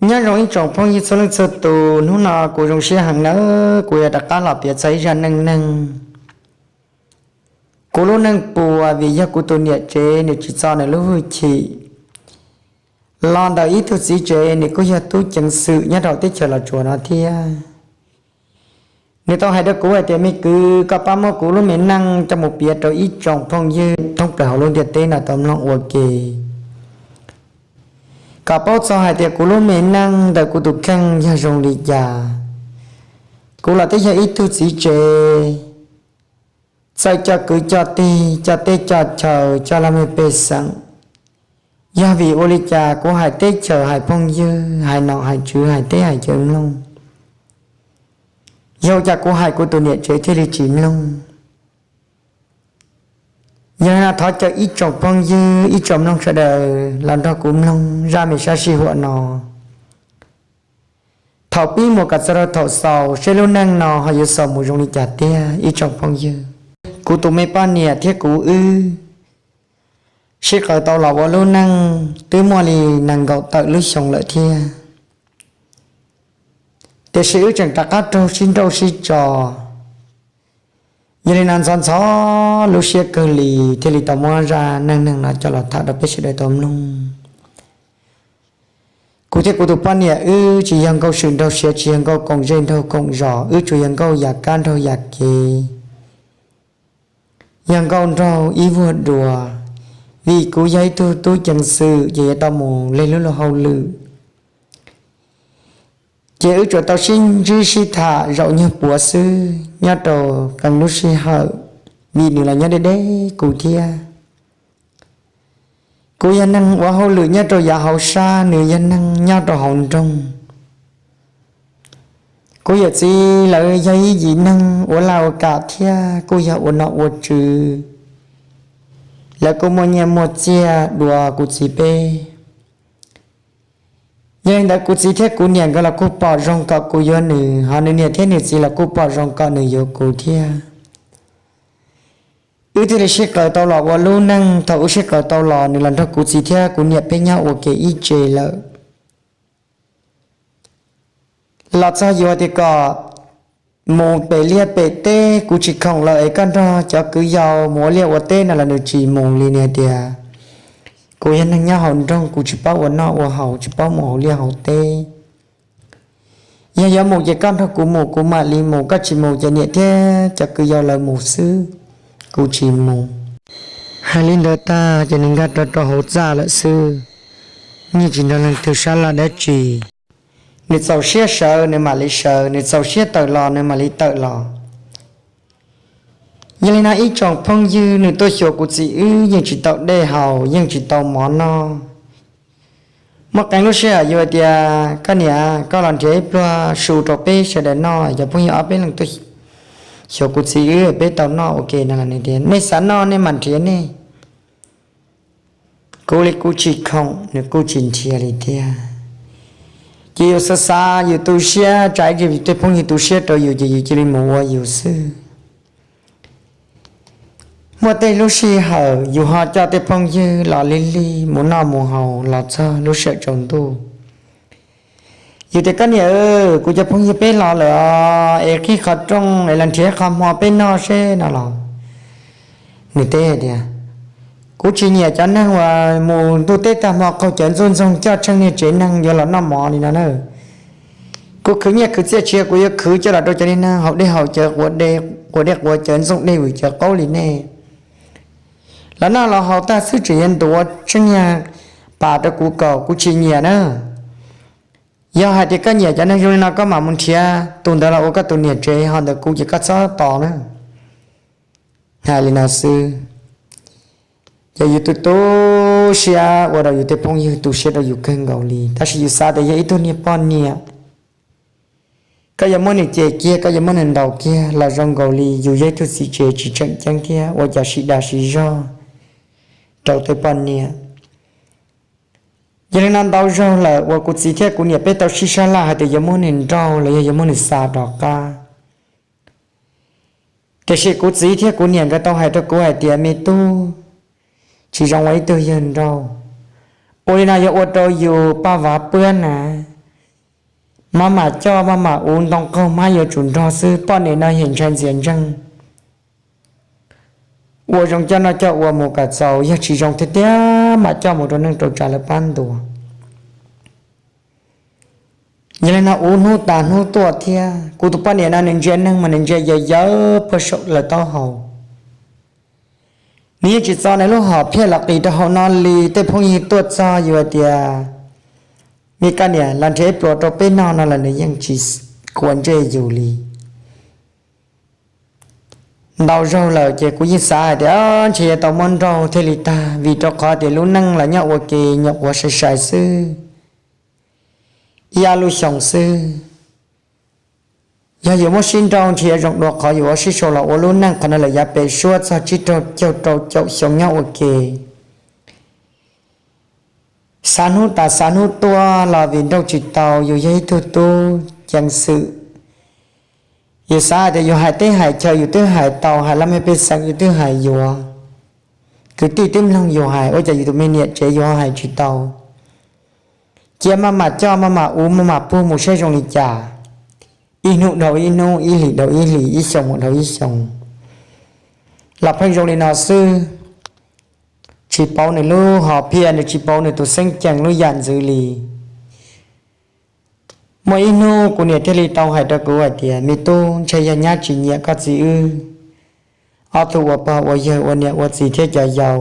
Nyob zoo ib tsoom phooj ywg txhua leej txhua tus, hnub no kuv zoo siab heev nawb, kuv yuav rov qab los piav txog ib zaj neej neeg. Kuv lub neej puas vim yog kuv tus niam tsev nws tsis txo nws lub hwj chim los ntawm ib tug txiv tsev, nws kuj yog tub ceev xwm nyob rau teb chaws Los Tsuas no thiab. Nws tau hais rau kuv hais tias, me kwv, koj pab muab kuv lub me neej coj mus piav rau ib tsoom phooj ywg thoob plaws hauv lub ntiaj teb no tau mloog ua ke, kom paub txog hais tias kuv lub me neej ntawm kuv tus kheej yog zoo li cas. Kuv los twb yog ib tug txiv tsev, txawj coj kwv coj tij, coj teb coj chaw, coj laj mej pej xeem. Yog vim ua li cas kuv hais teb chaws, hais phooj ywg, hais nom hais tswv, hais teb hais chaw mloog, yog ua cas kuv hais kuv tus niam tsev thiaj li tsis mloog? Yog li no thov caw ib tsoom phooj ywg, ib tsoom mloog sawv daws los nrog kuv mloog zaj me sab sij huam no thaum pib mus kom txog rau thaum xaus, seb lub neej no ho yuav xaus mus zoo li cas tiag ib tsoom phooj ywg. Kuv tus me poj niam thiab kuv wb sib qawm tau los ua lub neej twb muaj li nees nkaum tawm lub xyoo lawm thiab, tiam sis wb tseem rov qab raug sib nrauj sib tso. Yog li no ntxhov ntxhov lub siab kawg li, thiaj li tau muab zaj neej neeg no coj los tham rau peb sawv daws tau mloog. Kuv thiab kuv tus poj niam wb tsis yog nkauj swm nraug siav, tsis yog nkauj koom zej nraug koom zos, wb tsuas yog nkauj yam kab nraug yam kev, yog nkauj nraug ib vuag dua. Vim kuv yog ib tug tub ceev xwm ces yuav tau mus leg lub luag hauj lwm, ces wb tsuas tau sib ntsib sib tham zaum nyuag puav xwb nyob rau qee lub sij hawm, vim nws los nyob deb deb kuv thiab. Kuv yog neeg ua hauj lwm nyob rau yav hauv sab, nws yog neeg nyob rau hauv nroog. Kuv yawm txiv lawv yog ib yim neeg ua laj ua kam thiab kuj yog ua nom ua tswv, lawv kuj muaj nyiaj muaj txiag dua kuv txiv peb. Yog li ntawd kuv txiv thiab kuv niam nkawd los kuj pom zoo kom kuv yuav nws, ho nws niam thiab nws txiv los kuj pom zoo kom nws yuav kuv thiab. Wb thiaj li sib qawm tau los ua lub neej. Thaum wb sib qawm tau los, nws los nrog kuv txiv thiab kuv niam peb nyob ua ke ib tse lawm. Los txog yus tias kom mus pem liaj pem teb, kuv tsis khoom lawm es koj nrog cov kwv yau mus ua liaj ua teb no los nws tsis mus li. Nws tias, kuv yog neeg nyob hauv nroog, kuv tsis paub ua noj ua haus, tsis paub mus hauv liaj hauv teb. Yog yuav mus ces koj nrog kuv mus, kuv mam li mus, koj tsis mus ces niam thiab cov kwv yau lawv mus xwb, kuv tsis mus. Hais li ntawd tag ces nws nkag rov rau hauv txaj lawm xwb, yeej tsis nrog leej twg sab laj dab tsi. Nws txaus siab sawv nws mam li sawv, nws txaus siab tawm los nws mam li tawm los. Yog li no ib tsoom phooj ywg, nws tuaj xyuas kuv txiv wb yeej tsis tau dej haus, yeej tsis tau mov noj. Muaj qee lub sij hawm yus hais tias, koj niam, koj los nrhiav ib pluag su rau peb sawv daws noj. Cov phooj ywg ob peb leeg tuaj xyuas kuv txiv wb peb tau noj ua ke no los nws tias, nej xav noj nej mam nrhiav nej. Kuv li kuv tsis khoom, nws kuj tsis nrhiav li thiab. Ces yus xav xav yus tu siab, tsam ib ntsis tej phooj ywg tu siab rau yus ces yus cia li mus ua yus xwb. Muaj tej lub sij hawm yus ho coj tej phooj ywg los lig lig mus noj mus haus los txog lub sij hawm tsaus ntuj, yus tias, koj niam, kuv cov phooj ywg peb los lawm os, es qhib qhov rooj es los nrhiav qhov hmo peb noj seb no los nws teb hais tias, kuv tsis nyiam cov neeg uas mus ntuj teb tag hmo qaug cawv ntxuj ntxoog coj tsheej niag tsev neeg yuav los noj mov li no na. Kuv khwv nyiaj khwv txiaj tsis yog kuv yuav khwv coj los rau cov niag neeg haus dej haus cawv, quav dej quav cawv, ntxooj dej vwm cawv qaub li nej. Los noj los haus tag xwb tseem yuav ntuav tsheej niag pas rau kuv kaus, kuv tsis nyiam na. Yog hais tias koj nyiam cov neeg zoo li no koj mam mus nrhiav tus ntawd los ua koj tus niam tsev, ho ntawm kuv ces koj txhob tos na. Hais li no xwb, ces yus tu tu siab ua rau yus tej phooj ywg tu siab rau yus kawg nkaus li. Tab sis yus xav tias yog ib tug niag poj niam, koj yuav muab nws cem kiag, koj yuav muab nws ntaus kiag los zoo nkaus li yus yog ib tug txiv tsev tsis tseem ceeb thiab ua cas siv dag siv zog rau tej poj niam. Yog li no ntau zaug lawm uas kuv txiv thiab kuv niam peb tau sib sab laj hais tias yuav muab nws nrauj los yog yuav muab nws xa rov qab. Tiam sis kuv txiv thiab kuv niam nkawd tau hais rau kuv hais tias, me tub, tsis zoo ua ib tug yawg nrauj. Ua li no yuav ua rau yus paj vav puab na. Maj mam coj maj mam ua, ntoo qaug hmab yuav tsum nrog xwb, poj niam no yeej ntshai ntxias ntseeg. Ua zoo coj noj coj ua mus kom txaus, yog tsis zoo tiag tiag mam coj mus rau neej rau tsav lawv pab ntuas. Yog li no ua hnub tas hnub tuaj thiab, kuv tus poj niam no nws ntsia neeg mas nws ntsia yawv yawv puag saum lawv taub hau. Nws yeej tsis txo nws lub hom phiaj los qis rau hauv no li. Tej phooj ywg tuaj txog yuav hais tias, me koj niam, los nrhiav ib pluas rau peb noj no los nws yeej tsis quav ntsej yus li. Ntau zaug lawm ces kuv yeej xav hais tias ntshe yuav tau muab nrauj thiaj li tag, vim rau qhov tias lub neej los nyob ua ke nyuam qhuav sai sai xwb, ib ob lub xyoo xwb. Yog yuav muab sib nrauj ntshe yuav zoo dua qhov yuav ua sib sau los ua lub neej, qhov no lawm yav pem suab txog tsib rau caug rau caum xyoo nyob ua ke. Xav hnub tas xav hnub tuaj los vim nrauj tsis tau, yus yog ib tug tub ceev xwm, yus xav hais tias yus hais teb hais chaw yus twb hais tau, hais laj mej pej xeem yus twb hais yuav, kwv tij twb mloog yus hais, ua cas yus tus me niam tsev yus ho hais tsis tau. Cia maj mam coj maj mam ua maj mam puag mus saib zoo li cas. Ib hnub dhau ib hnub, ib hlis dhau ib hlis, ib xyoo mus dhau ib xyoo, los pheej zoo li no xwb. Tsis pauv nws lub hom phiaj, nws tsis pauv nws tus xeeb ceem lub yam ntxwv li. Muaj ib hnub kuv niam thiaj li tau hais rau kuv hais tias, me tub, ntshe yog nyab tsis nyiam koj txiv wb ob tug ua pog ua yawg ua niam ua txiv thiab cov yau.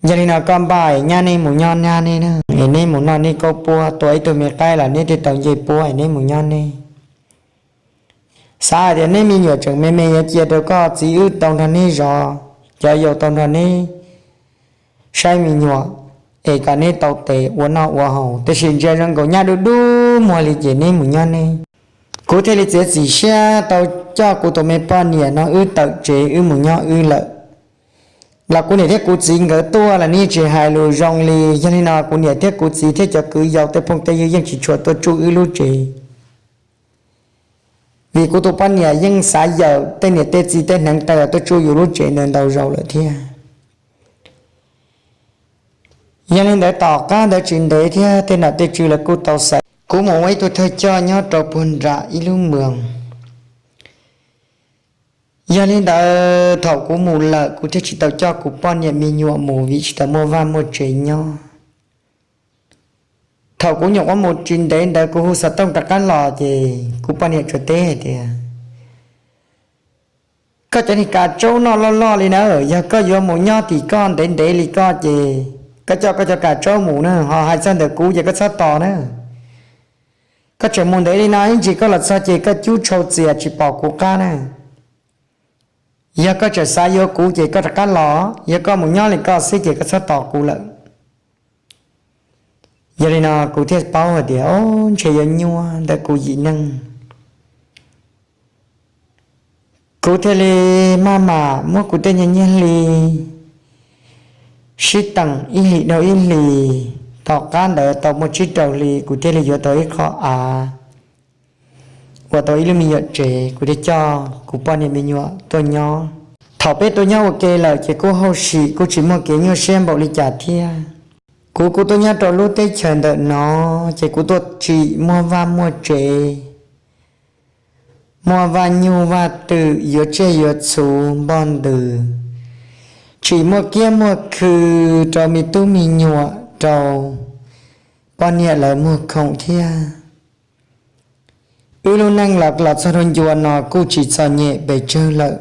Yog li no koj npaj es nyab neb mus nyob nyab neb na, es neb mus noj neb kaub puab, tua ib tug me qaib los neb thiaj tau ncej puab es neb mus nyob neb. Xav hais tias neb me nyuam tseem me me yuav cia rau koj txiv wb tau nrog neb zov, cov yau tau nrog neb saib me nyuam, es kom neb tau tes ua noj ua haus, tiam sis ntsia zoo nkaus nyab dub dub muag li ces neb mus nyob neb. Kuv thiaj li txiav txim siab tau coj kuv tus me poj niam no wb tawm tsev wb mus nyob wb lawm. Los kuv niam thiab kuv txiv nkawd tuaj los nws yeej tsis hais lus zoo li. Yog li no kuv niam thiab kuv txiv thiab cov kwv yau tej phooj tej ywg yeej tsis tshua tuaj tsuj wb lub tsev, vim kuv tus poj niam yeej xav yawm tej niam tej txiv tej hneev taw tuaj tsuj yus lub tsev ntawd ntau zaus lawm thiab. Yog li ntawd tom qab ntawd tsis ntev thiab tej nom tej tswv lawv kuj tau xaiv kuv mus ua ib tug thawj coj nyob rau puag nram ib lub moos. Yog li ntawd thaum kuv mus lawm kuv thiaj tsis tau coj kuv poj niam me nyuam mus vim tsis tau muaj vaj muaj tsev nyob. Thaum kuv nyuam qhuav mus tsis ntev ntawd kuv hu xov tooj rov qab los ces kuv poj niam tsuas teb hais tias, koj cov niag kas tsaub noj loj loj li na, yog koj yuav mus nyob tim koj ntev ntev li koj ces koj coj koj cov kas tsaub mus na, ho hais txog ntawm kuv ces koj txhob tos na. Koj tseem mus ntev li no ib ntsis koj los txog ces koj cub tshau txias tsis pom kuv qab na. Yog koj tseem xav yuav kuv ces koj rov qab los, yog koj mus nyob li koj xwb ces koj txhob tos kuv lawm. Yog li no kuv thiaj paub hais tias, o, ntshe yuav nyuaj ntawm kuv yim neej. Kuv thiaj li maj mam muab kuv tej nyuag nyiaj hli sib teem ib hlis dhau ib hlis. Tom qab ntawd tau muaj tsib rau hli kuv thiaj li yuav tau ib qho av, ua tau ib lub me nyuam tsev, kuv thiaj coj kuv poj niam me nyuam tuaj nyob. Thaum peb tuaj nyob ua ke lawm ces kuj hauj sim kuj tsis muaj kev nyuaj siab npaum li cas thiab. Kuv kuj tuaj nyob rau lub teb chaws ntawm no ces kuv tuaj tsim muaj vaj muaj tsev, muaj vaj nyuj vaj twm, yuav tsiaj yuav txhu, npoj ntws, tsim muaj kiab muaj khw rau me tub me nyuam, rau poj niam lawv muag khoom thiab. Wb lub neej los los txog rau ncua no kuj tsis txom nyem pes tsawg lawm,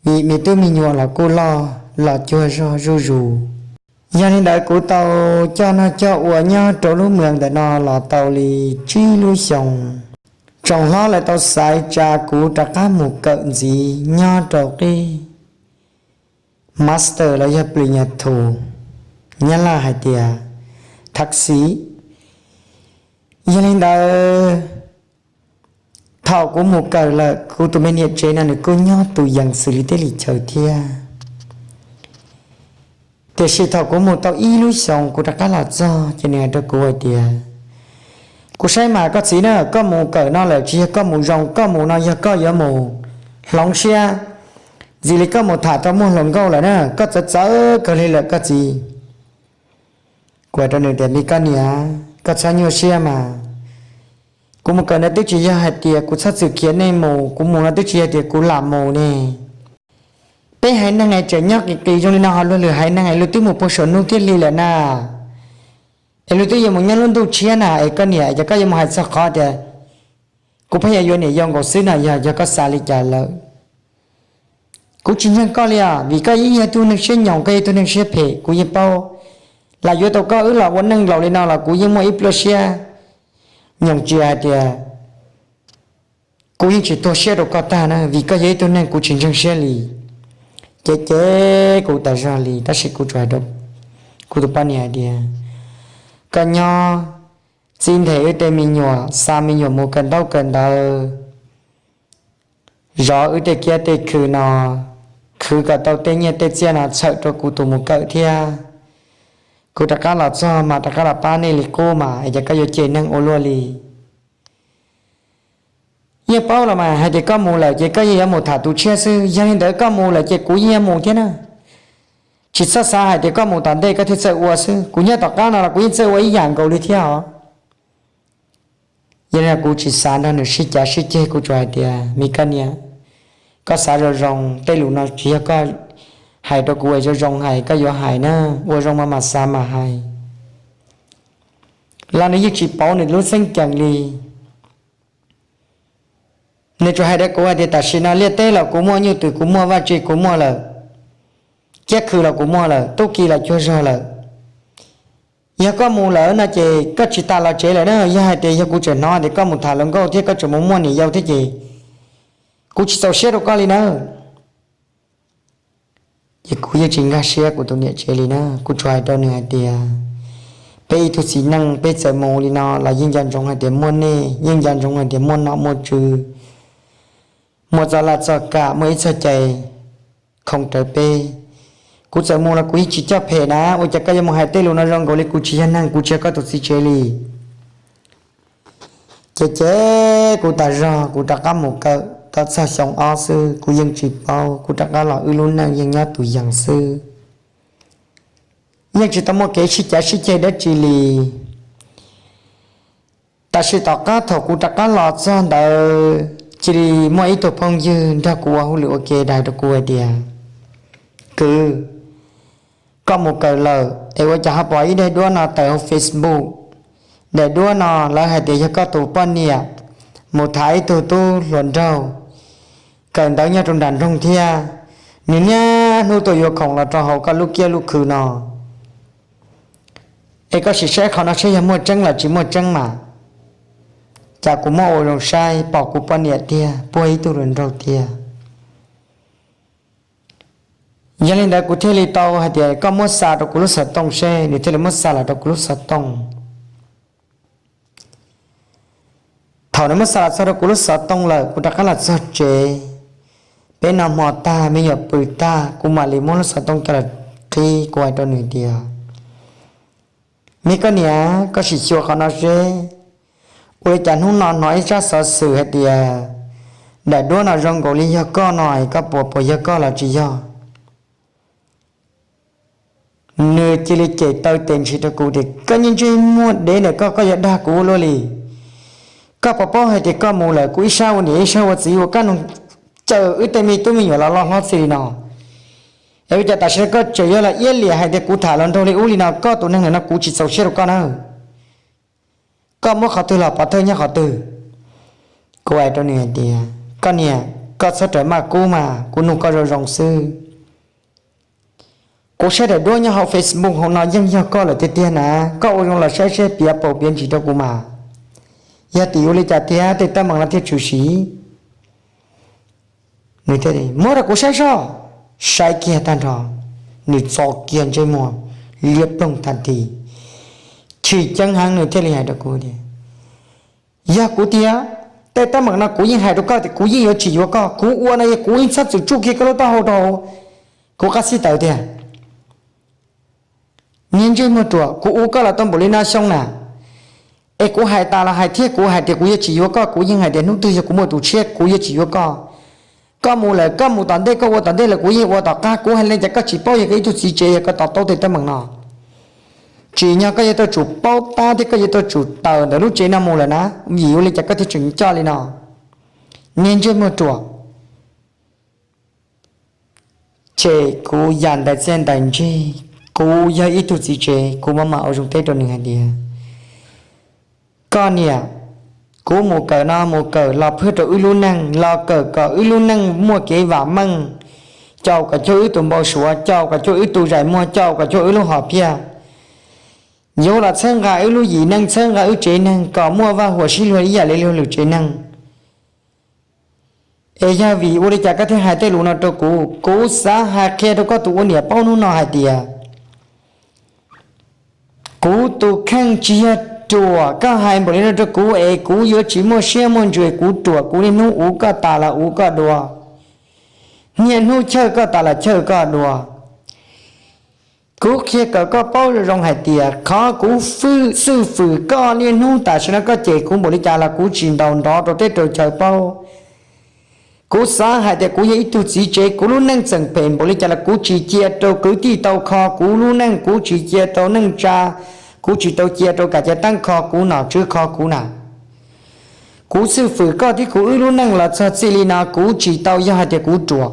vim me tub me nyuam los kuj loj los cuag zog zuj zus. Yog li ntawd kuv tau coj noj coj ua nyob rau lub moos ntawm no los tau li tsib lub xyoo. Tsoom hlob lawv tau xaiv tsa kuv rov qab mus kawm ntxiv nyob rau qib master los yog plis nyas thus, nyab laj hais tias thab xiv. Yog li ntawd thaum kuv mus kawm lawm kuv tus me niam tsev no nws kuj nyob tus yees xws li teb li chaw thiab. Tiam sis thaum kuv mus tau ib lub xyoos kuv rov qab los txog ces nws hais rau kuv hais tias, kuv saib mas koj txiv na, koj mus kawm no lawm tsis yog koj mus zoo, koj mus no yog koj yuav mus hloov siab, ntxim li koj mus tham tau muaj hluas nkauj lawm na, koj txawv txawv kawg li lawm koj txiv. Kuv hais rau nws tias, me koj niam, koj txhob nyuaj siab mas, Kuv mus kawm no twb tsis yog hais tias kuv txhob txwm khiav nej mus, kuv mus no twb tsis yog tias kuv lam mus ne. Peb haiv neeg es tseem nyob qis qis zoo li no ho luag lwm haiv neeg es luag twb mus puag saum nub thiaj li lawm na. Es luag twb yuav mus nyob lub ntuj tshiab na, es koj niam, es cov koj yuav mus hais txog qhov tias kuv pheej yuav yuav niam yau nkaus xwb no yog, yog koj xav li cas lawm? Kuv tsis ntseeg koj li os, vim koj yeej yog tug neeg siab nyoos, koj yog tug neeg siab phem, kuv yeej paub. Lam yuav tau koj wb los ua neej laus li no los kuv yeej muaj ib pluaj siab nyoos tsias hais tias kuv yeej tsis tuag siab rau koj tag na, vim koj yog ib tug neeg kuv tsis ntseeg siab li. Ces ces kuv tas zog li, tab sis kuv tsuas hais rau kuv tus poj niam hais tias, koj nyob txib nthe wb tej me nyuam, xa me nyuam mus kawm ntaub kawm ntawv, zov wb tej kiab tej khw no, khwv kom tau tej nyiaj tej txiaj no txhawm rau kuv tus mus kawm thiab. Kuv rov qab los txog mas rov qab los pab nej li qub mas es cas koj yuav cem neeg ua luaj li? Yeej paub los mas, hais tias koj mus lawm ces koj yeej yuav mus tham tus tshiab xwb. Yog li ntawd koj mus lawm ces kuv yeej yuav mus thiab na. Tsis txhob xav hais tias koj mus tom ntej koj thiaj txawj ua xwb, kuv nyob tom qab no los kuv yeej txawj ua ib yam nkaus li thiab os. Yog li no kuv tsis xav nrog nws sib cav sib ceg, kuv tsuas hais tias, me koj niam, koj xav zoo zoo, tej lus no tsis yog koj hais rau kuv es zoo zoo hais, koj yuav hais na, ua zoo mas mam xav mam hais. Los nws yeej tsis pauv nws lub xeeb ceem li. Nws tsuas hais rau kuv hais tias tam sim no liaj teb los kuv muaj, nyuj twm kuv muaj, vaj tse kuv muaj lawm, kiab khw los kuv muaj lawm, tub ki los cuag zog lawm. Yog koj mus lawm no ces koj tsis tas los tsev lawm na. Yog hais tias yog kuv tseem hnov tias koj mus tham hluas nkauj thiab koj tseem mus muaj niam yau thiab ces kuv tsis txaus siab rau koj li nawb. Ces kuv yeej tsis nkag siab kuv tus niam tsev li na, kuv tsuas hais rau nws hais tias, peb ib tug txiv neej peb txawm mus li no los yeej nco ntsoov hais tias muaj nej, yeej nco ntsoov hais tias muaj nom muaj tswv, muaj txoj laj txoj kam, muaj ib txoj cai khoo rawv peb. Kuv txawm mus los kuv yeej tsis coj phem na, ua cas koj yuav mus hais tej lus no zoo nkaus li kuv tsis yog neeg, kuv tsis yog koj tus txiv tsev li. Ces ces kuv tas zog, kuv rov qab mus kawm tau txog xyoo ob xwb, kuv yeej tsis paub, kuv rov qab los wb lub neej yeej nyob tus yees xwb, yeej tsis tau muaj kev sib cav sib ceg dab tsi li. Tab sis tom qab thaum kuv rov qab los txog ntawd cia li muaj ib tug phooj ywg nrog kuv ua hauj lwm ua ke hais rau kuv hais tias, kwv, koj mus kawm lawm es ua cas ho pom ib daim duab no tawm hauv Facebook? Daim duab no lawv hais tias yog koj tus poj niam mus tham ib tug tub hluas nraug kawm ntawv nyob rau nram nroog thiab, nws niaj hnub tuaj yuav khoom los rau hauv koj lub kiab lub khw no. Es koj sim saib qhov no saib yog muaj tseeb los tsis muaj tseeb mas. Cas kuv muab ua zoo saib pom kuv poj niam tiag, puag ib tug hluas nraug tiag. Yog li ntawd kuv thiaj li tau hais tias koj muab xa rau kuv lub xov tooj seb. Nws thiaj li muab xa los rau kuv lub xov tooj. Thaum nws muab xa los txog rau kuv lub xov tooj lawm, kuv rov qab los txog tsev. Peb noj hmo tag, me nyuam pw tag, kuv mam li muab lub xov tooj coj los qhib, kuv hais rau nws tias, me koj niam, koj sim xyuas qhov no seb, ua li cas hnub no hnov ib tsab xov xwm hais tias daim duab no zoo nkaus li yog koj no, koj puas, puas yog koj los tsis yog? Nws cia li cem taw tes ntshis rau kuv tias, koj niag ntsej muag dev ntawm koj, koj yuav dag kuv ua luaj li. Koj puas paub hais tias koj mus lawm kuv ib sab ua niam ib sab ua txiv ua kab noog, cawm wb tej me tub me nyuam los loj hlob txij li no. Es ua cas tam sim no koj tseem yuav los iab liam hais tias kuv tham hluas nraug li ub li no, koj tus neeg ntawm no kuv tsis txaus siab rau koj na. Koj muab qhov twg los pov thawj nyob qhov twg? Kuv hais rau nws hais tias, koj niam, koj txhob rawm maj kub mas, kuv nug koj zoo zoo xwb. Kuv saib daim duab nyob hauv Facebook hauv no yeej yog koj lawm tiag tiag na, koj ua zoo los saib seb piav paus piav ntsis rau kuv mas, yog tim ua li cas tiag tej teeb meem no thiaj tshwm sim. Nws thiaj muab rau kuv saib soj, saib kiag tag nrho, nws txo kiag ntsej muag liab ploog tag nthi, chim ceeb heev, nws thiaj li hais rau kuv tias, yog kuv tiag, tej teeb meem no kuv yeej hais rau koj tias kuv yeej yuav tsis yuav koj, kuv ua no yog kuv yeej txhob txwm tsuj kiag koj lub taub hau rau kuv qab xib taws tiag. Niag ntsej muag ruam, kuv ua koj los tau npaum li no xyoo na, es kuv hais tas los hais thiab, kuv hais tias kuv yuav tsis yuav koj, kuv yeej hais tias hnub twg yog kuv muaj tus tshiab kuv yuav tsis yuav koj. Koj mus lawm, koj mus tom ntej, koj ua tom ntej lawm kuv yeej ua tom qab, kuv hais li cas koj tsis paub, yog koj ib tug txiv tsev yog koj to taub tej teeb meem no. Tsim nyog koj yuav tau tsum paub tab thiab koj yuav tau tsum tawm ntawm lub tsev no mus lawm na, vim ua li cas koj thiaj tseem coj li no? Niag ntsej muag ruam, ces kuv yam ntawm txiaj ntawm ntsig, kuv yog ib tug txiv tsev, kuv mam mam ua zoo teb rau nws hais tias, koj niam, kuv mus kawm no mus kawm los pab rau wb lub neej, los kawm kom wb lub neej muaj kev vam meej, caum kom cuag wb tus npau suav, caum kom cuag wb tus zais muag, caum kom cuag wb lub hom phiaj. Yuav los txhawb nqa wb lub yim neej, txhawb nqa wb tsev neeg kom muaj vaj huam sib luag ib yam li luag lwm tsev neeg. Es yog vim ua li cas koj thiaj hais tej lus no rau kuv? Kuv xav hais qhia rau koj tus ua niam paub hnub no hais tias, kuv tus kheej tsis yog ruam, koj hais npaum li no rau kuv es kuv yuav tsis muaj siab muaj ntsws, kuv ruam kuv niaj hnub uv koj tas los uv koj dua, niaj hnub chawj koj tas los chawj koj dua. Kuv qhia kom koj paub zoo zoo hais tias qhov kuv xwj fwm koj niaj hnub tam sim no koj cem kuv npaum li cas los kuv tsis ntaus nrov rau teb rau chaw paub. Kuv xav hais tias kuv yog ib tug txiv tsev, kuv lub neej txawm phem npaum li cas los kuv tsis cia rau kwv tij tau kho kuv lub neej, kuv tsis cia rau neej tsa, kuv tsis tau cia rau kam cai teeb kho kuv, nom tswv kho kuv na. Kuv xwj fwm koj thiab kuv wb lub neej los txog txij li no kuv tsis tau yog hais tias kuv ruam,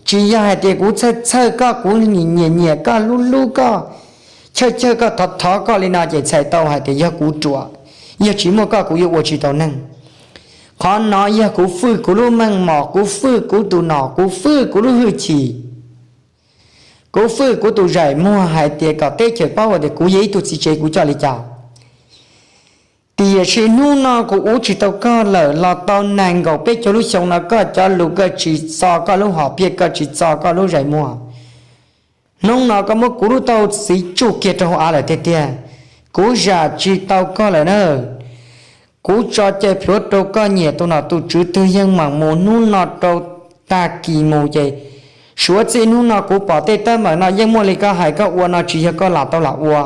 tsis yog hais tias kuv txhawj txhawj koj, kuv nyiam nyiam koj, hlub hlub koj, chawj chawj koj, thov thov koj li no ces txhais tau hais tias yog kuv ruam, yog tsis muaj koj kuv yuav ua tsis tau neeg. Qhov no yog kuv fwj kuv lub meej mom, kuv fwj kuv tus nom, kuv fwj kuv lub hwj chim, kuv fwj kuv tus zais muag hais tias kom teb chaws paub hais tias kuv yog ib tug txiv tsev kuv coj li cas. Tiam sis hnub no kuv uv tsis tau koj lawm los tau nees nkaum peb caug lub xyoo no, koj cov lus koj tsis txo koj lub hom phiaj, koj tsis txo koj lub zais muag. Hnub no koj muab kuv lub tauj txiv tsuj kiag rau hauv av lawm tiag tiag. Kuv zam tsis tau koj lawm na. Kuv tso cai plhuav rau koj nyiam tus nom tus tswv twg yeej meem mus hnub no rau tag kis mus ces suav txij hnub no kuv pom tej teeb meem no yeej muaj li koj hais, koj ua no tsis yog koj lam tau lam ua.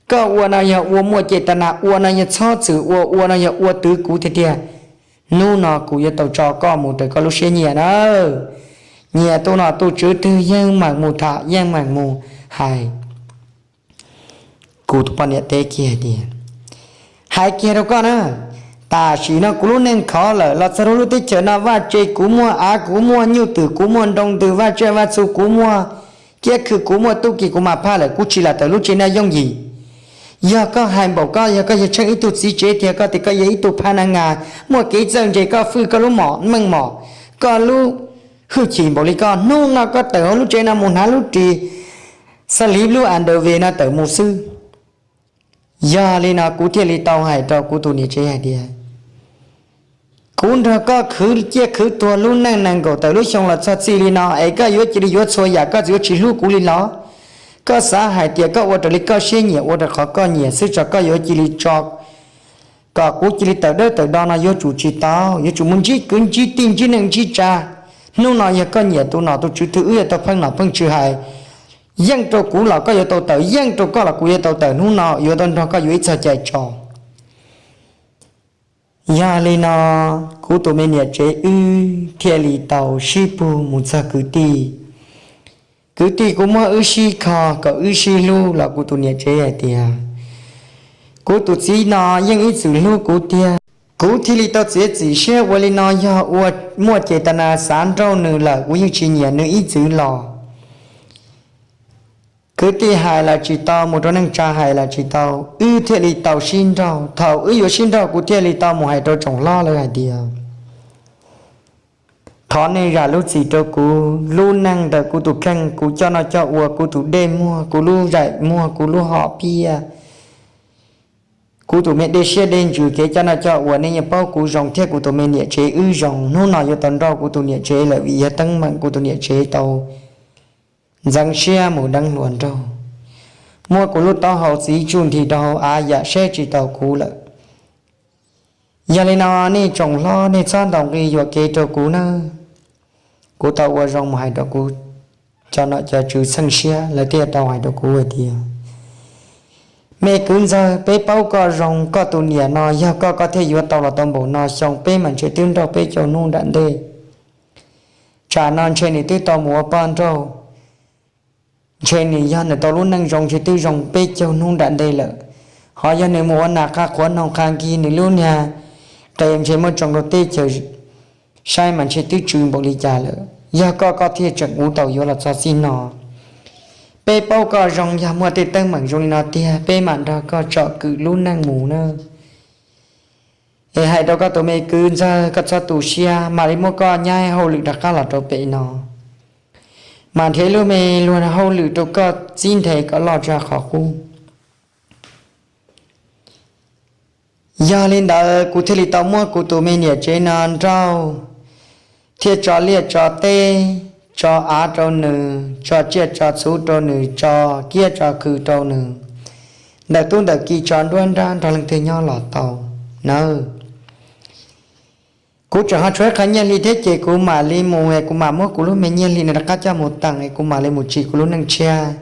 Koj ua no yog ua muaj cev tas nas, ua no yog txhob txwm ua, ua no yog ua twv kuv tiag tiag. Hnub no kuv yuav tau tso koj mus raws koj lub siab nyiam na. Nyiam tus nom tus tswv twg yeej meem mus tham, yeej meem mus hais. Kuv tus poj niam teb kiag tias, hais kiag rau koj na, tam sim no kuv lub neej khov lawm los txog rau lub teb chaws no, vaj tse kuv muaj, av kuv muaj, nyuj twm kuv muaj, nroo ntws vaj tsiaj vaj txhu kuv muaj, kiab khw kuv muaj, tub ki kuv mas phaj lawm, kuv tsis lam tawm lub tsev no yooj yim. Yog koj hais npaum koj, yog koj yog tsheej ib tug txiv tsev tiag, koj tias koj yog ib tug phaj naj ngas muaj kev txawj ntse, koj fwj koj lub meej mom, koj lub hwj chim npaum li koj, hnub no koj tawm hauv lub tsev no mus hnav lub ris xab liv lub a ntaw ve no tawm mus xwb. Yog li no kuv thiaj li tau hais rau kuv tus niam tsev hais tias, kuv nrog koj khwv ciaj khwv tuag lub neej nees nkaum tawm lub xyoo los txog txij li no es koj yuav cia li yuav txhua yam, koj txawm yuav tsis hlub kuv li los? Koj xav hais tias koj ua raws li koj siab nyiam, ua raws qhov koj nyiam xwb tso, koj yuav cia li tso kom kuv cia li tawm dawb tawm do no yuav tsum tsis tau, yuav tsum mus ntsib kwv ntsib tij, ntsib neej ntsib tsa. Hnub no yog koj nyiam tus nom tus tswv twg wb yuav tau pheej nom pheej tswv hais. Yeej rau kuv los koj yuav tau tawm, yeej rau koj los kuv yuav tau tawm, hnub no yuav tau nrog koj yuav ib txog cai tso. Yog li no, kuv tus me niam tsev wb thiaj li tau sib pug mus txog kwv tij. Kwv tij kuj muab wb sib kho kom wb sib hlub los kuv tus niam tsev hais tias, kuv tus txiv no yeej ib txwm hlub kuv tiag, kuv thiaj li tau txiav txim siab ua li no, yog ua muaj cev tas nas xav nrauj nws lawm, kuv yeej tsis nyiam nws ib txwm los. Kwv tij hais los tsis tau, mus rau neej tsa hais los tsis tau, wb thiaj li tau sib nrauj. Thaum wb yuav sib nrauj kuv thiaj li tau mus hais rau tsoom hlob lawv hais tias, thov nej zam lub txim rau kuv, lub neej ntawm kuv tus kheej, kuv coj noj coj ua, kuv tus dej muag, kuv lub zaim muag, kuv lub hom phiaj, kuv tus me dej siab dej ntsws kev coj noj coj ua, nej yeej paub kuv zoo thiab kuv tus me niam tsev wb zoo. Hnub no yuav tau nrauj kuv tus niam tsev lawm vim yog teeb meem kuv tus niam tsev tau ntxeev siab mus deev hluas nraug, muab kuv lub taub hau txiv tsuj nthi rau hauv av yam saib tsis taus kuv lawm. Yog li no nej tsoom hlob nej txhob ntaus nqi yuam kev rau kuv nawb. Kuv tau ua zoo mus hais rau kuv cov nom cov tswv txheej siab, lawv thiaj tau hais rau kuv hais tias, me kwv ntxawg, peb paub koj zoo, koj tus niam no yog koj, koj thiaj yuav tau los tau npaum no, xyoo peb mas ntshe twb nrauj peb caug hnub nram ntej, tsam no ntshe nws twb tau mus ua poj nrauj. ntshe nws yog nws tau lub neej zoo ntshe twb zoo peb caug hnub nram ntej lawm. Ho yog nws mus ua nas qha qhuav noog qha nkig nws lub niag qe ntshe muab tsoo rau teb chaws saib mas ntshe twb tsw npaum li cas lawm. Yog koj koj thiaj tseem ua tau yuav los txog txij no. Peb paub koj zoo, yog muaj tej teeb meem zoo li no tiag peb mam nrog koj tsom kwm lub neej mus nawb. Es hais rau koj tus me kwv ntxawg, koj txhob tu siab, mam li muab koj nyab hauj lwm rov qab los rau pem no, mam nrhiav lub me luag hauj lwm rau koj txib nthe kom loj tshaj qhov qub. Yog li ntawd kuv thiaj li tau muab kuv tus me niam tsev no nrauj, thiab tso liaj tso teb, tso av rau nws, tso tsiaj tso txhuv rau nws, tso kiab tso khw rau nws, ntawm tub ntawm ki tso nruab nrab nrog leej twg nyob los tau nawb. Kuv tseem ho tshuav ib qho nyiaj hli thiab ces kuv mam li mus es kuv mam muab kuv lub me nyiaj hli no rov qab coj mus teem es kuv mam li mus tsim kuv lub neej tshiab.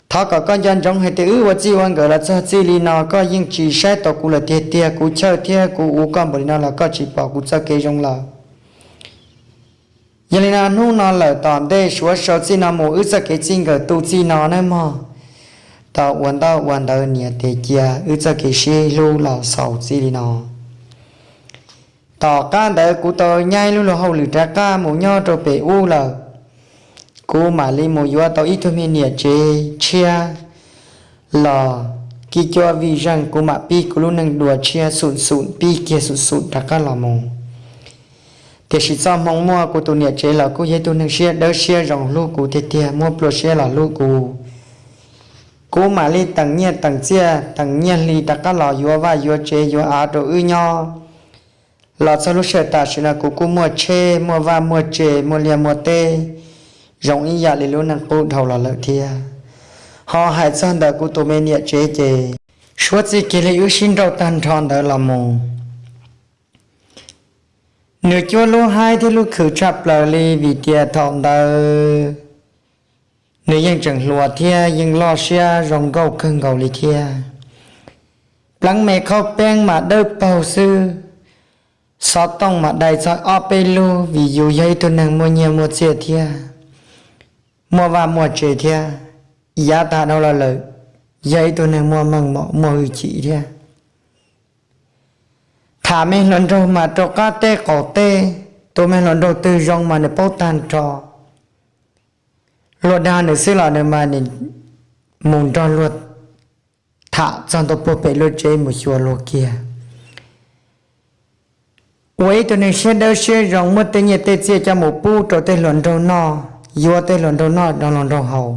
Thov kom koj nco ntsoov hais tias wb ua txij ua nkawm los txog txij li no koj yeej tsis saib tau kuv lawm tiag tiag, kuv chawj thiab kuv ua koj npaum li no los koj tsis pom kuv txoj kev zoo lawm. Yog li no hnub no lawm tom ntej suav sau txij no mus wb txoj kev txij nkawm tu txij no nawb mog. Tau ua ntaub ua ntawv niam tes cia wb txoj kev sib hlub los xaus txij li no. Tom qab ntawd kuv tau nyab lub luag hauj lwm rov qab mus nyob rau pem ub lawm. Kuv mam li mus yuav tau ib tug me niam tsev tshiab los kib cuab vij zeej, kuv mam pib kuv lub neej dua tshiab xum xum, pib kiag xum xum rov qab los mus. Tiam sis txoj hmoo muaj kuv tus niam tsev los kuj yog ib tug neeg siab dawb siab zoo hlub kuv tiag tiag, muab plua siab los hlub kuv. Kuv mam li teem nyiaj teem txiaj teem nyiaj hli rov qab los yuav vaj yuav tsev yuav av rau wb nyob. Los txog lub sij hawm tam sim no kuv kuj muaj tsheb muaj vaj muaj tse muaj liaj muaj teb zoo ib yam li lub neej qub dhau los lawm thiab. Ho hais txog ntawm kuv tus me niam tsev ces suav txij kiag li wb sib nrauj tag nrho ntawd los mus, nws cuab lub haib thiab lub khwv tshaj plaws li vim tias thaum ntawd nws yeej tseem hluas thiab yeej loj siab zoo nkauj kawg nkaus li thiab. Pleev me qhaub peeb mas dawb paug xwb, xov tooj mas dai txog ob peb lub vim yus yog ib tug neeg muaj nyiaj muaj txiaj thiab muaj vaj muaj tse thiab, yav tas dhau los lawm yog ib tug neeg muaj meej mom muaj hwj chim thiab. Tham me hluas nraug mas rau qab teb qaum teb, tus me hluas nraug twg zoo mas nws paub tag nrho. Luag dag nws xwb los nws mas mus nrog luag tham txog ntua puag pem luag tsev mus xyuas luag kiag. Ua ib tug neeg siab dawb siab zoo muab tej nyiaj tej txiaj coj mus pub rau tej hluas nraug noj, yuav tej hluas nraug noj rau hluas nraug haus,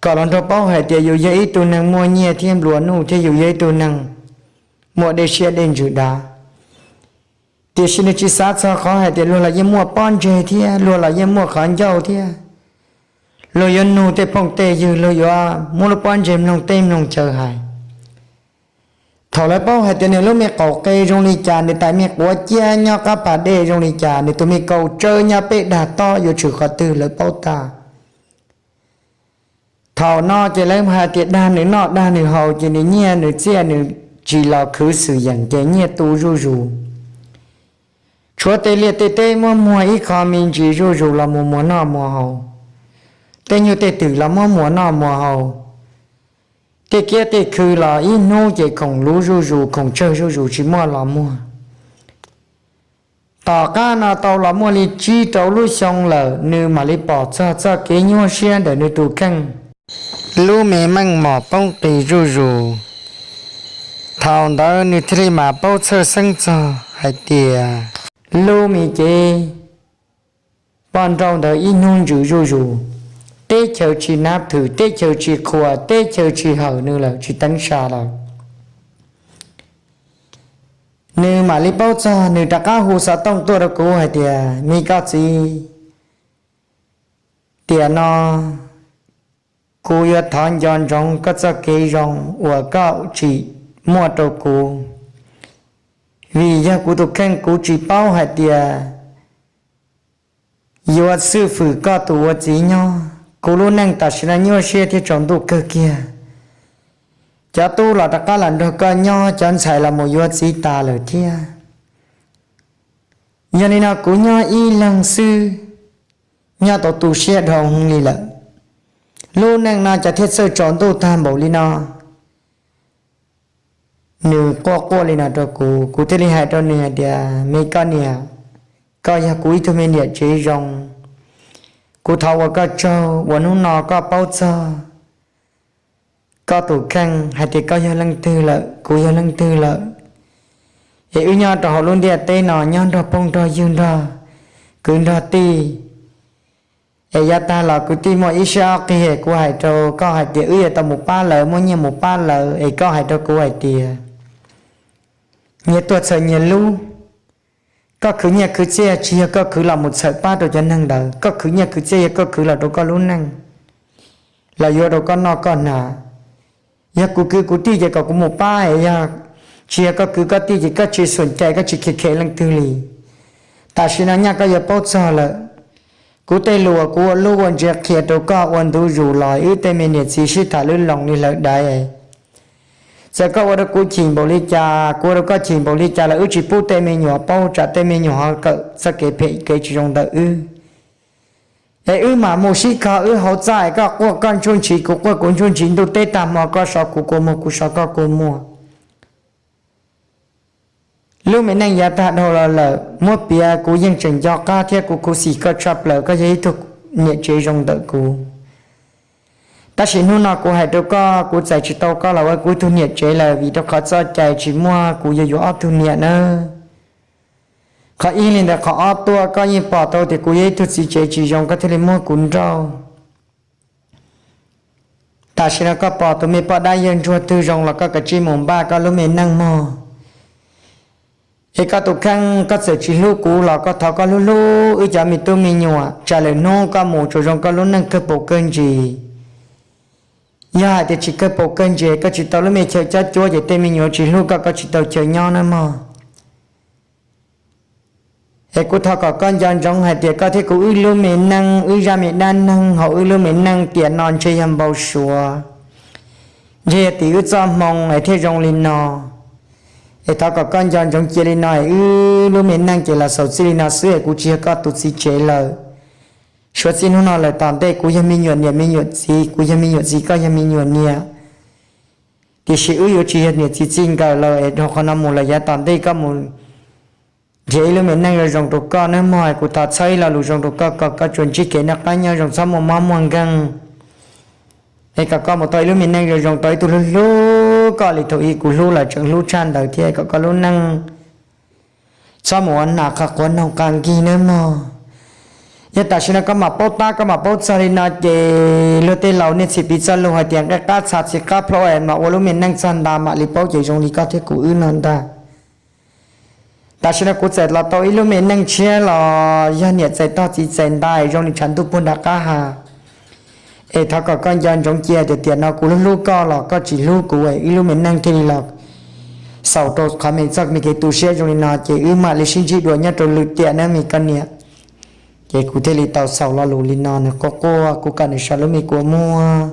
kom hluas nraug paub hais tias yus yog ib tug neeg muaj nyiaj thiab nplua nuj thiab yus yog ib tug neeg muaj dej siab dej ntsws dav. Tiam sis nws tsis xav txog qhov hais tias luag los yeej muaj pob ntseg thiab luag los yeej muaj qhov ncauj thiab, luag yuav nug tej phooj tej ywg, luag yuav muab lub pob ntseg mloog teb mloog chaw hais. Thaum lawv paub hais tias nws lub me qaum qe zoo li cas, nws tais me quav ciab nyob qab pas dej zoo li cas, nws tus me kaus tsawb nyob peb dag tob yuav tshwm qhov twg lawv paub tag. Thaum no ces lawv hais tias dag nws noj dag nws haus ces nws nyiaj nws txiaj nws tsis los khwv xwm yeem ces nyiaj tu zuj zus. Tshuav tej liaj tej teb muab muag ib qho me ntsis zuj zus los mus muas noj muas haus. Tej nyuj tej twm los muab muas noj muas haus. Tej kiab tej khw los ib hnub ces khoom luv zuj zus khoom tsawg zuj zus tsis muaj los muag. Tom qab no tau los muaj li tsib rau lub xyoo lawm nws mam li pom txog txoj kev nyuaj siab ntawm nws tus kheej. Lub me meej mom poob qis zuj zus. Thaum ntawd nws thiaj li mam paub txhawj xeeb txog hais tias lub me cev poj nrauj ntawd ib hnub ntsws zuj zus, teb chaws tsis nav thwm, teb chaws tsis qhuas, teb chaws tsis hawm nws lawm, tsis teev sa lawm. Nws mam li paub txog, nws rov qab hu xov tooj tuaj rau kuv hais tias, me koj txiv, tiam no kuv yuav thov nco ntsoov koj txoj kev zoo uas koj tsim muaj rau kuv, vim yog kuv tus kheej kuv tsis paub hais tias yuav xwj fwm koj tus ua txiv nyob. Kuv lub neej tam sim no nyuaj siab thiab tsaus ntuj kawg kiag. Cov tub los rov qab los nrog koj nyob, cov ntxhais los mus yuav txiv tas lawm thiab. Yog li no kuv nyob ib leeg xwb, nyob tau tu siab dhau heev li lawm. Lub neej no cas thiaj txawj tsaus ntuj tag npaum li no. Nws quaj quaj li no rau kuv, kuv thiaj li hais rau nws hais tias, me koj niam, koj yog kuv ib tug me niam tsev zoo. Kuv thov ua koj tsaug uas hnub no koj paub txog koj tus kheej hais tias koj yog leej twg lawm, kuv yog leej twg lawm. Es wb nyob rau hauv lub ntiaj teb no nyob nrog phooj nrog ywg, nrog kwv nrog tij. Es yav tag los kwv tij muaj ib siab ob qig, kuv hais rau koj hais tias wb yuav tau mus pab lawv, muaj nyiaj mus pab lawv, es koj hais rau kuv hais tias nyias tuaj txhawm nyias lub. Koj khwv nyiaj khwv txiaj tsis yog koj khwv los mus txhawm pab rau cov neeg ntawd, koj khwv nyiaj khwv txiaj yog koj khwv los rau koj lub neej, los yuav rau koj noj koj hnav. Yog kuv kwv kuv tij ces kom kuv mus pab, es yog tsis yog koj kwv koj tij ces koj tsis xum cai, koj tsis khe khe leej twg li. Tam sim no nyaj koj yuav paub txog lawm. Kuv tej lus uas kuv ua lub ua ntsia qhia rau koj ua ntu zus los wb tej me niam txiv sib tham lub loo li hlawv daiv. Txawm koj ua rau kuv chim npaum li cas, kuv ua rau koj chim npaum li cas los wb tsis pub tej me nyuam paub, tsam tej me nyuam ho kawm txoj kev phem kev tsis zoo ntawm wb. Es wb mam mus sib kho wb hauv txaj, koj quaj koj ntsuj ntsiv, kuv quaj kuv ntsuj ntsiv, ntuj teb tag hmo koj sov kuv kua muag, kuv sov koj kua muag. Lub me neej yav tag dhau los lawm, muab piav kuv yeej tseem nco qab thiab kuv khuv xim koj tshaj plaws, koj yog ib tug niam tsev zoo ntawm kuv. Tab sis hnub no kuv hais rau koj, kuv txais tsis tau koj los ua kuv tug niam tsev lawm, vim rau qhov txoj cai tsis muaj, kuv yuav yuav ob tug niam nawb. Qhov ib li ntawd, qhov ob tuaj koj yeej pom tau tias kuv yog ib tug txiv tsev tsis zoo, koj thiaj li muab kuv nrauj. Tam sim no koj pom tus me poj dab yawg ntsuag twg zoo los koj kav tsij mus npaj koj lub me neej mog. Es koj tus kheej koj txawm tsis hlub kuv los koj thov koj hlub hlub wb cov me tub me nyuam, tsam lwm hnub koj mus tsuas zoo koj lub neej kawg paus kawg ntsis. Yog hais tias tsis kawg paus kawg ntsis, koj tsis tau lub me chaw cob cuab ces tej me nyuam tsis hlub koj, koj tsis tau chaw nyob nawb mog. Es kuv thov kom koj nco ntsoov hais tias koj thiab kuv wb lub me neej, wb zaj me dab neeg hauv wb lub me neej tiam no ntshe yog npau suav, ntshe yog tim wb txoj hmoo es thiaj zoo li no. Es thov kom koj nco ntsoov cia li no, es wb lub me neej ces los xaus txij li no xwb, es kuv tsis yog koj tus txiv tsev lawm. Suav txij hnub no lawm tom ntej kuv yog me nyuam niam me nyuam txiv, kuv yog me nyuam txiv, koj yog me nyuam niam. Tiam sis wb yuav tsis yog niam txiv txij nkawm lawm, es dhau qhov no mus los yav tom ntej koj mus nrhiav ib lub me neej zoo zoo rau koj nawb mog. Kuv thov txhawb ib lo lus zoo rau koj kom koj tsuas ntsib kev noj qab nyob zoo, txhob muaj mob muaj nkeeg. Es kom koj mus tau ib lub me neej zoo zoo, tau ib tug hlub hlub koj li thaum ub kuv hlub los tseem hlub tshaj ntawd thiab, kom koj lub neej txhob mus ua nas qha quav noog qha nkig nawb mog. Yog tam sim no koj mam paub tab, koj mam paub txog li no ces luag tej laus nej txhis piv txoj lus hais tias nqaij qab txha txiv qab plho, es mam ua lub me neej txog nta mam li paub ces zoo li koj thiab kuv wb no ntag. Tam sim no kuv txawm los tau ib lub me neej tshiab los yog niam txais tog txiv txais ntais zoo li tshav ntuj puag nram qab ha. Es thov kom koj nco ntsoov cia tias tiam no kuv hlub hlub koj los koj tsis hlub kuv, es wb lub me neej thiaj li los xaus rau qhov me txoj me kev tu siab zoo li no, ces wb mam li sib ntsib dua nyob rau lwm tiam nawb me koj niam. Ces kuv thiaj li tau xaus lo lus li no, nws quaj quaj kuv kom nws so lub me kua muag.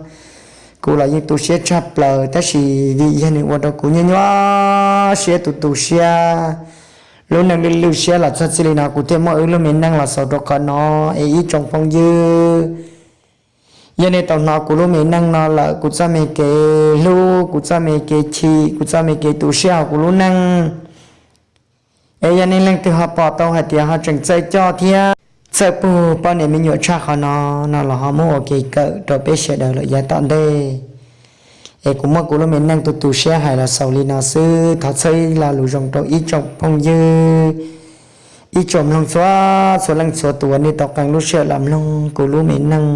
Kuv los yeej tu siab tshaj plaws, tab sis vim yog nws ua rau kuv nyuaj nyuaj siab tu tu siab, lub neej lwj lwj siab los txog txij li no kuv thiaj muab wb lub me neej los xaus rau qhov no. Es ib tsoom phooj ywg, yog nej tau hnov kuv lub me neej no lawm, kuv txoj me kev hlub, kuv txoj me kev chim, kuv txoj me kev tu siab hauv kuv lub neej, es yog nej leej twg ho pom tau hais tias ho tseem txawj coj thiab txawj pug poj niam me nyuam tshaj qhov no, no los ho muab ua kev kawm rau peb sawv daws lawm yav tom ntej. Es kuv muab kuv lub me neej tu tu siab hais los xaus li no xwb, thov txhawb ib lo lus zoo rau ib tsoom phooj ywg, ib tsoom mloog txhua txhua leej txhua tus uas nej tau qee lub sij hawm los mloog kuv lub me neej.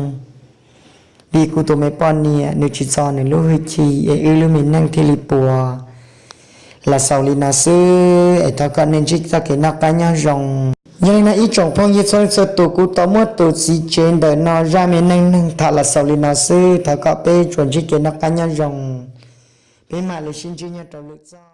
Vim kuv tus me poj niam nws tsis txo nws lub hwj chim, es wb lub me neej thiaj li puas los xaus li no xwb, es thov kom nej ntsib txoj kev noj qab nyob zoo. Yog li no ib tsoom phooj ywg txhua leej txhua tus, kuv tau muab tus txiv tsev ntawm no zaj me neej neeg tham los xaus li no xwb, thov kom peb tsuas ntsib kev noj qab nyob zoo, peb mam li sib ntsib nyob rau lwm zaj.